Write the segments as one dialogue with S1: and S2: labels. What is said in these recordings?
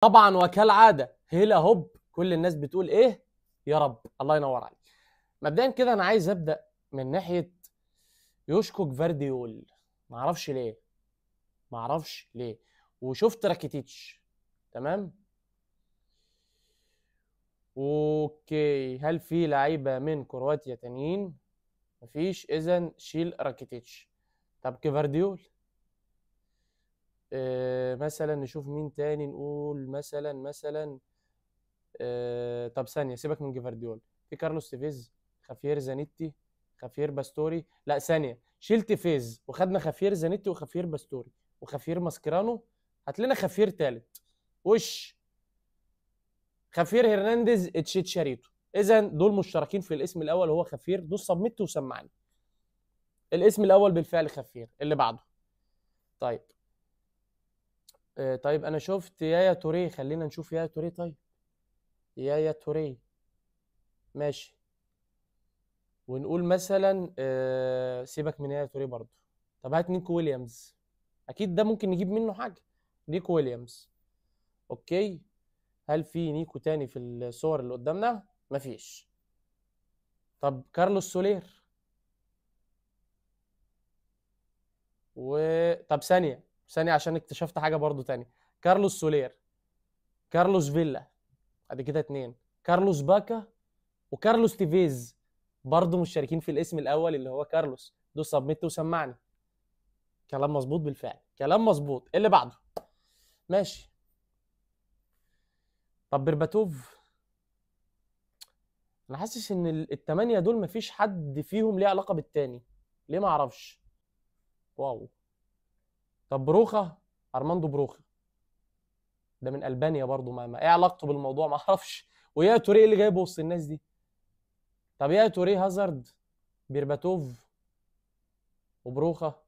S1: طبعا وكالعادة هيلا هوب، كل الناس بتقول ايه؟ يا رب. الله ينور عليك. مبدئيا كده انا عايز ابدا من ناحية يوشكو جفارديول، معرفش ليه، معرفش ليه. وشفت راكيتيتش، تمام okay. هل في لعيبة من كرواتيا تانيين؟ مفيش، اذا شيل راكيتيتش. طب جفارديول، مثلا نشوف مين تاني، نقول مثلا طب ثانية سيبك من جفارديول، في كارلوس تيفيز، خافير زانيتي، خافير باستوري. لا ثانية، شيل تيفيز وخدنا خافير زانيتي وخافير باستوري وخافير ماسكرانو، هات لنا خافير تالت وش خافير هرنانديز تشيتشاريتو. اذا دول مشتركين في الاسم الاول وهو خافير. دوس submit وسمعني الاسم الاول بالفعل خافير. اللي بعده طيب طيب انا شفت يايا توريه، خلينا نشوف يايا توريه. طيب يايا توريه ماشي، ونقول مثلا سيبك من يايا توريه برضو. طب هات نيكو ويليامز، اكيد ده ممكن نجيب منه حاجة. نيكو ويليامز okay. هل في نيكو تاني في الصور اللي قدامنا؟ مفيش. طب كارلوس سولير طب ثانية ثانية عشان اكتشفت حاجة برضو تانية. كارلوس سولير، كارلوس فيلا، ادي كده اتنين، كارلوس باكا وكارلوس تيفيز برضو مشتركين في الاسم الاول اللي هو كارلوس. دوس submit وسمعني. كلام مظبوط بالفعل، كلام مظبوط. اللي بعده ماشي. طب بيرباتوف، انا حاسس ان التمانية دول مفيش حد فيهم ليه علاقة بالتاني، ليه معرفش. wow. طب بروخة، ارماندو بروخة ده من البانيا برضو، ما ايه علاقته بالموضوع ما اعرفش. ويا توريه اللي جايبه وسط الناس دي. طب يا توريه، هازارد، بيرباتوف وبروخة.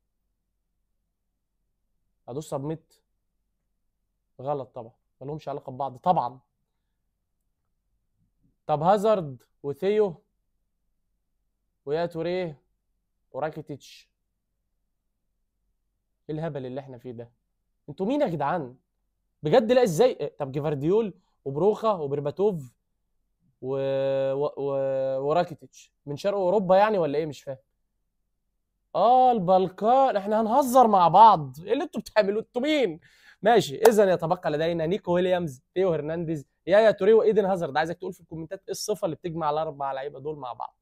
S1: ادوس submit. غلط طبعا، ما لهمش علاقة ببعض طبعا. طب هازارد وثيو ويا توريه وراكيتيتش. ايه الهبل اللي احنا فيه ده؟ انتوا مين يا جدعان بجد؟ لا ازاي؟ طب جيفارديول وبروخة وبرباتوف و... و... وراكيتيتش من شرق اوروبا يعني ولا ايه؟ مش فاهم. البلقان، احنا هنهزر مع بعض؟ ايه اللي انتوا بتعملوه؟ انتوا مين؟ ماشي، اذا يتبقى لدينا نيكو ويليامز، تيو هرنانديز، يايا توريه، وايدن هازارد. عايزك تقول في الكومنتات ايه الصفة اللي بتجمع الاربع لعيبة دول مع بعض.